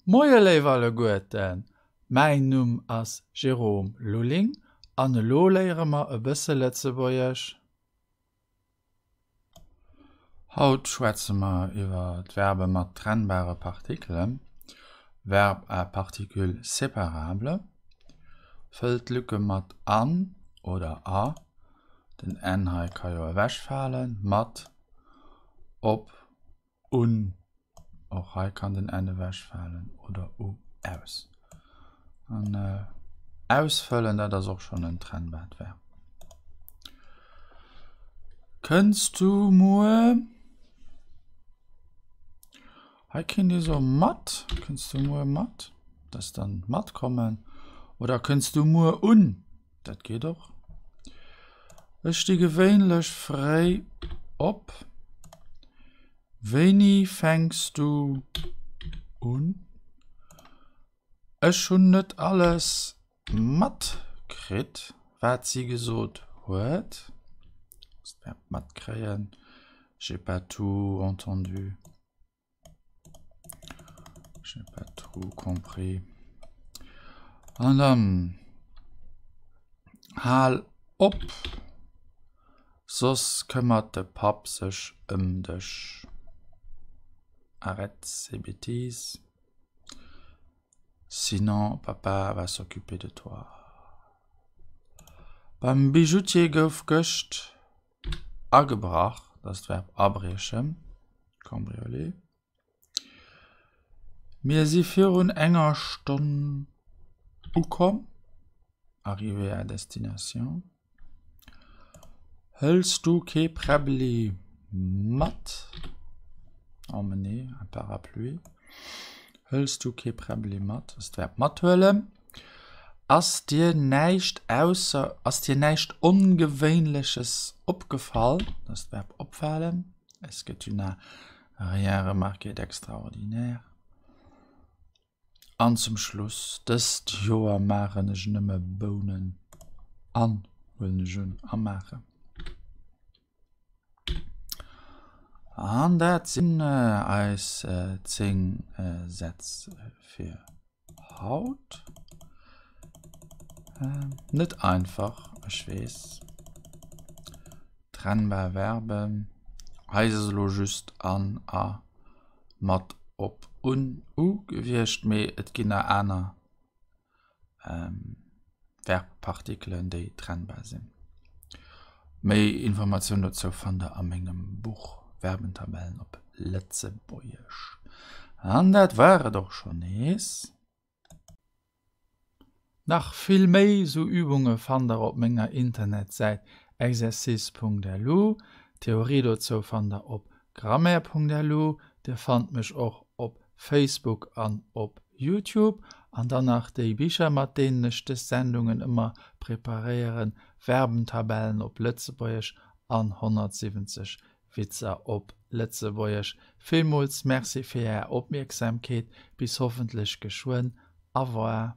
Moie léif alleguerten, mäin Numm ass Jérôme Lulling an elo léiere mer e bësse Lëtzebuergesch. Haut schwätze mer iwwer d'Verbe mat trennbare Partikelen, Verbes à particules séparables. Fëllt d'Lücke mat an oder a, den n hei ka jo ewechfalen, mat, op, Un, och hei kann den n ewechfalen, oder u, aus. An ausfëllen, dat ass och schonn en trennbart Verb. Kënns du muer? Hei kéint ee soe mat. Kënns du muer mat? Dat ass dann matkommen. Oder kënns du muer un? Dat geet och. Ech sti gewéinlech fréi op. Wéini fänks du un? Ech hunn net alles matkritt, wat si gesot huet. Matkréien, j'ai pas tout entendu. J'ai pas tout compris. An dann hal op, soss këmmert de Papp sech ëm dech. Arrête ces bêtises, sinon papa va s'occuper de toi. Beim Bijoutier gouf gëscht agebrach, dat ass d'Verb abriechen, cambrioler. Mir si virun enger Stonn ukomm, arrivé à destination. Hëls du kee Präbbeli mat? Emmener un parapluie. Hëls du kee Präbbeli mat? Dat ass d'Verb mathuelen. Ass dir näischt ausser, ass dir näischt Ongewéinleches opgefall? Dat ass d'Verb opfalen. Est-ce que tu n'as rien remarqué d'extraordinaire? An zum Schluss, Dëst Joer maachen ech nëmme Bounen an, huelen ech un, a maachen. An dat sinn eis 10 Sätz fir haut. Net einfach, ech weess. Trennbar Verben. Hei ass elo just an, a, mat, op, un, u gewiescht, mee et ginn nach aner Verbpartikelen, déi trennbar sinn. Méi Informatioun dozou fannt der a mengem Buch Verbentabellen op Lëtzebuergesch. An dat war et och schonn nees. Nach vill méi sou Übunge fannt der op menger Internetsäit exercice.lu. D'Theorie dozou fannt der op grammaire.lu. Dir fannt mech och op Facebook an op Youtube. An dann nach déi Bicher mat deenen ech dës Sendungen ëmmer preparéieren, Verbentabellen op Lëtzebuergesch an 170 Witzer op Lëtzebuergesch. Villmools Merci fir Är Opmierksamkeet, bis hoffentlech geschwënn. Au revoir.